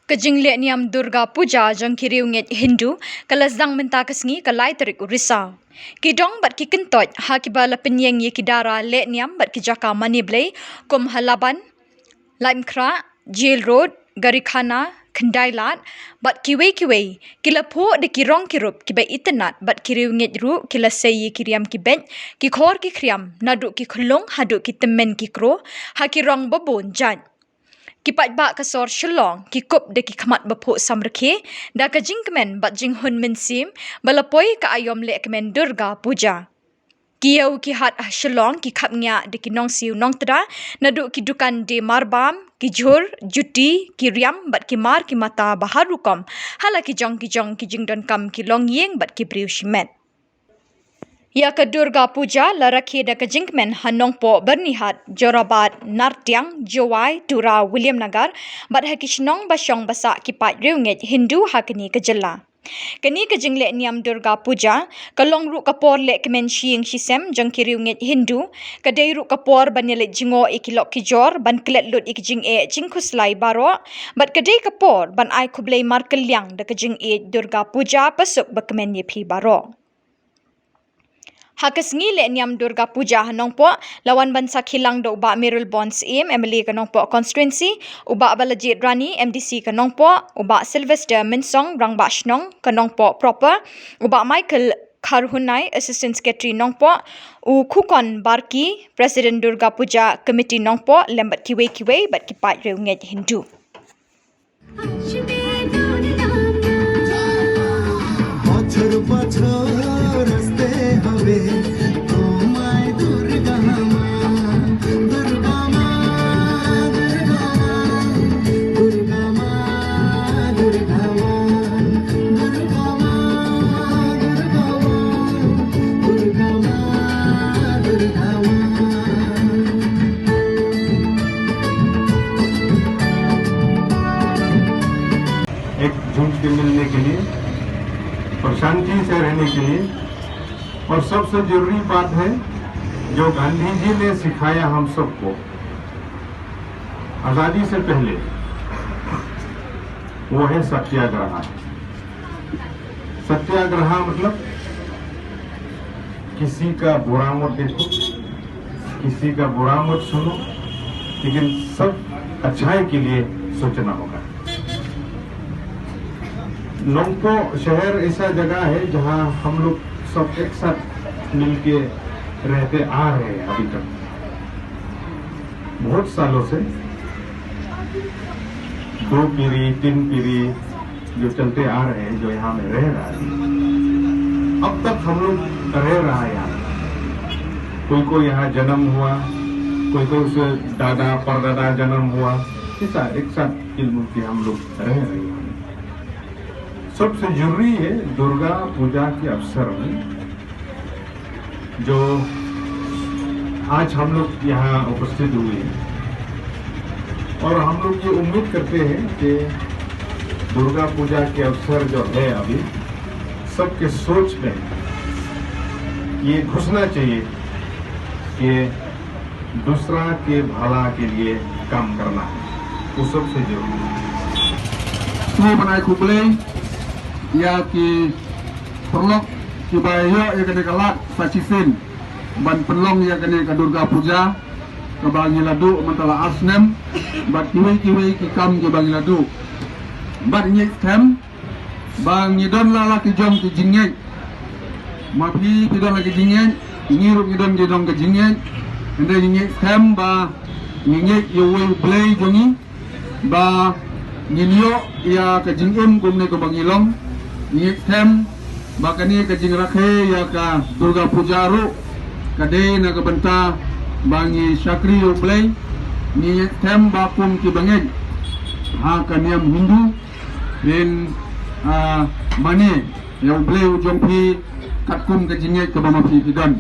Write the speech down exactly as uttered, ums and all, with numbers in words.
Ka jingleh niam Durga Puja jong ki riewngeit Hindu ka la sdang mynta ka sngi ka lai tarik u Risaw. Ki dong bad ki kyntoit ha kiba la pynïeng ïa ki dara leh niam bad ki jaka mane blei kum ha Laban, Laitumkhrah, Jail Road, Garikhana, Khyndailad bad kiwei kiwei ki la phuh da ki rong ki rup kiba itynnad bad ki riewngeit ruh ki la sei ïa ki riam ki beit, ki khor ki khriam, naduh ki khyllung haduh ki tymmen ki kro ha ki rong ba bun jait. Ki paidbah ka sor Shillong ki kup da ki khmat ba phuh samrkhie da ka jingkmen bad jinghun mynsiem ba la poi ka aïom lehkmen Durga Puja. Ki ïew ki hat ha Shillong ki khapngiah da ki nongsiew nongtda naduh ki dukan die marbam, ki jhur, juti, ki riam bad ki mar ki mata ba har rukom ha la ki jong ki jong ki jingdonkam ki longïing bad ki briew shimet. Ïa ka Durga Puja la rakhe da ka jingkmen ha Nongpoh, Byrnihat, Jorabat, Nartiang, Jowai, Tura, Williamnagar bad ha ki shnong ba shong ba sah ki paid riewngeit Hindu ha kane ka jylla. Kane ka jingleh niam Durga Puja ka long ruh ka por lehkmen shi ïing shi sem jong ki riewngeit Hindu. Ka dei ruh ka por ban ïaleit jngoh ïa ki lok ki jor, ban klet lut ïa ki jingeh jingkhuslai baroh bad ka dei ka por ban ai khublei markylliang da ka jingïeit Durga Puja, ba suk ba kmen ïa phi baroh. Ha ka sngi leh niam Durga Puja ha Nongpoh la wan ban sakhi lang da u Bah Mayralborn Syiem, M L A ka Nongpoh Constituency, u Bah Balajied Rani, M D C ka Nongpoh, u Bah Sylvester Mynsong, Rangbah Shnong ka Nongpoh Proper, u Bah Michael Kharhunai, Assistant Secretary Nongpoh, u Khukon Barki, President Durga Puja Committee Nongpoh, lem bad kiwei kiwei bad ki paid riewngeit Hindu. বছর বছর আসতে হবে তোমায় দুর্গা মা, দুর্গা মা, দুর্গা মা, দুর্গা মা, দুর্গা মা, দুর্গা মা, দুর্গা মা, দুর্গা মা, দুর্গা মা। एकजुट के मिलने के लिए और शांति से रहने के लिए। और सबसे जरूरी बात है, जो गांधी जी ने सिखाया हम सबको आजादी से पहले, वो है सत्याग्रह। सत्याग्रह मतलब किसी का बुरा मत देखो, किसी का बुरा मत सुनो, लेकिन सब अच्छाई के लिए सोचना होगा। नोंगपोक शहर ऐसा जगह है जहां हम लोग सब एक साथ मिलके रहते आ रहे हैं अभी तक। बहुत सालों से दो पीढ़ी, तीन पीढ़ी जो चलते आ रहे हैं, जो यहाँ में रह रहा है, अब तक हम लोग रह रहा है यहाँ। कोई कोई यहाँ जन्म हुआ, कोई कोई उसे दादा परदादा जन्म हुआ, ऐसा एक साथ मिलजुल के हम लोग रह रहे हैं। सबसे जरूरी है दुर्गा पूजा के अवसर में जो आज हम लोग यहाँ उपस्थित हुए हैं और हम लोग ये उम्मीद करते हैं कि दुर्गा पूजा के अवसर जो है अभी, सबके सोच में ये घुसना चाहिए कि दूसरा के भला के लिए काम करना है, वो सबसे जरूरी है। Sngewbha ban ai khublei ïa ki paralok kiba ïoh ïa kane ka lad sa shisien ban pynlong ïa kane ka Durga Puja kaba ngi la duh mynta la ar snem bad kiwei kiwei ki kam kiba ngi la duh. Bad ngi skhem ba ngi don la la ki jong ki jingngeit. Ma phi phi don la ki jingngeit, ngi ruh ngi don ki jong ki jingngeit. Hynrei ngi ngeit skhem ba ngi ngeit ïa uwei U Blei jong ngi ba ngin ïoh ïa ka jingim kumne kumba ngi long. Ngi ngeit skhem ba kane ka jingrakhe ïa ka Durga Puja ruh ka dei na ka bynta ba ngi shakri ïa U Blei. Ngi ngeit skhem ba kum kiba ngeit ha ka niam Hindu, phin, ah, mane ïa U Blei u jong phi katkum ka jingngeit kaba ma phi phi don.